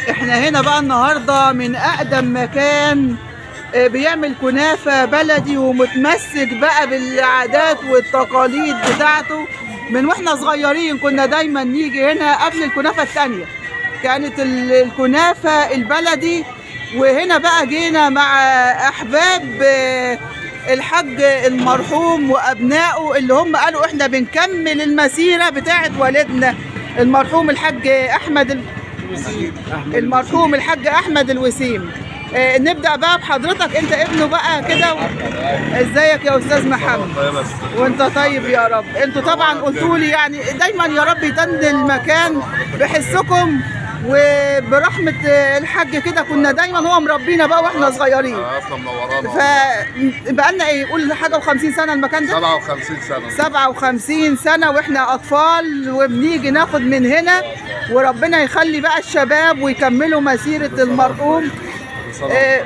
احنا هنا بقى النهارده من اقدم مكان بيعمل كنافة بلدي ومتمسك بقى بالعادات والتقاليد بتاعته. من واحنا صغيرين كنا دايما نيجي هنا قبل الكنافة التانية، كانت الكنافة البلدي. وهنا بقى جينا مع احباب الحاج المرحوم وابنائه اللي هم قالوا احنا بنكمل المسيرة بتاعت والدنا المرحوم الحاج احمد المرحوم الحاج احمد الوسيم. نبدا بقى بحضرتك، انت ابنه بقى كده. ازيك يا استاذ محمد؟ وانت طيب يا رب. انتوا طبعا قلتوا لي يعني دايما يا رب يتند المكان بحسكم وبرحمه الحاج كده، كنا دايما هو مربينا بقى واحنا صغيرين. اصلا منورانا. فبقالنا ايه، قول حاجة و50 سنة المكان ده. 57 سنة. 57 سنة واحنا أطفال وبنيجي ناخد من هنا، وربنا يخلي بقى الشباب ويكملوا مسيرة المرحوم.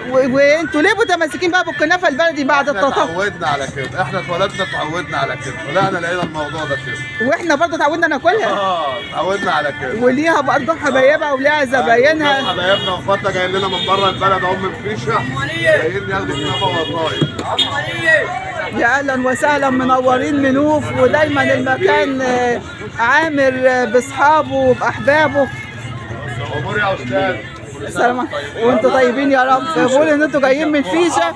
وانتوا ليه متمسكين بقى بالكنافة البلدي بعد احنا التطور؟ اتعودنا على كده، احنا اتولدنا اتعودنا على كده، طلعنا لقينا الموضوع ده كده. واحنا برضه اتعودنا ناكلها. اتعودنا على كده. وليها برضه حبايبها وليها زباينها. حبايبنا واخواتنا جايين لنا من بره البلد اهم من فيشه، جايين ياخدوا كنافه وقطايف. يا اهلا وسهلا، منورين منوف، ودايما المكان عامر باصحابه وباحبابه. امور يا استاذ. السلام، وانتوا طيبين يا رب. بقول ان انتوا جايين من فيشه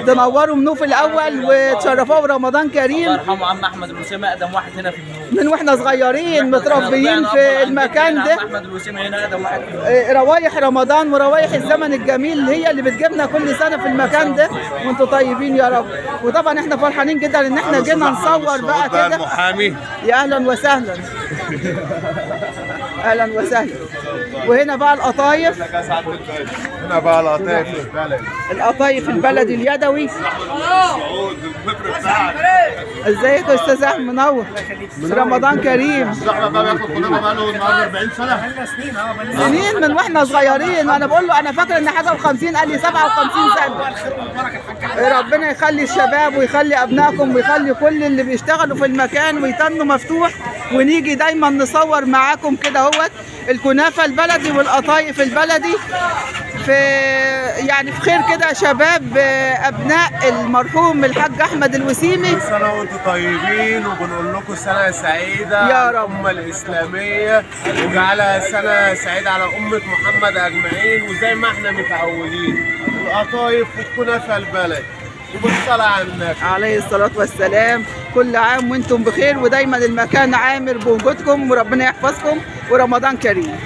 تنوروا منوف الاول وتشرفوه برمضان كريم. الله يرحمه عم احمد الوسيم، اقدم واحد هنا في المنوف. من واحنا صغيرين متربيين في المكان ده. عم احمد الوسيم هنا اقدم واحد في المنوف. روايح رمضان وروايح الزمن الجميل هي اللي بتجيبنا كل سنة في المكان ده. وانتوا طيبين يا رب. وطبعا احنا فرحانين جدا ان احنا جينا نصور بقى كده. المحامي. يا اهلا وسهلا، اهلا وسهلا. وهنا بقى القطايف. هنا بقى القطايف البلدي. القطايف البلدي اليدوي. ازيك يا استاذ احمد؟ منور، رمضان كريم. احمد بقى بياخد كنافه بقى له النهارده 40 سنة. سنين من واحنا صغيرين. وانا بقول له انا فاكره ان حاجة و50، قال لي 57 سنة. ربنا يخلي الشباب ويخلي ابنائكم ويخلي كل اللي بيشتغلوا في المكان ويتنوا مفتوح، ونيجي دايما نصور معاكم كده اهوت الكنافه البلدي والقطايف البلدي في يعني في خير كده يا شباب. ابناء المرحوم الحاج احمد الوسيمي. كل سنة وانتم طيبين، وبنقول لكم سنة سعيدة يا على رب. الأمة الإسلامية، وجعلها سنة سعيدة على أمة محمد أجمعين. وزي ما احنا متعودين القطايف والكنافة البلد وبالصلاة على النبي عليه الصلاة والسلام. كل عام وانتم بخير، ودايما المكان عامر بوجودكم، وربنا يحفظكم، ورمضان كريم.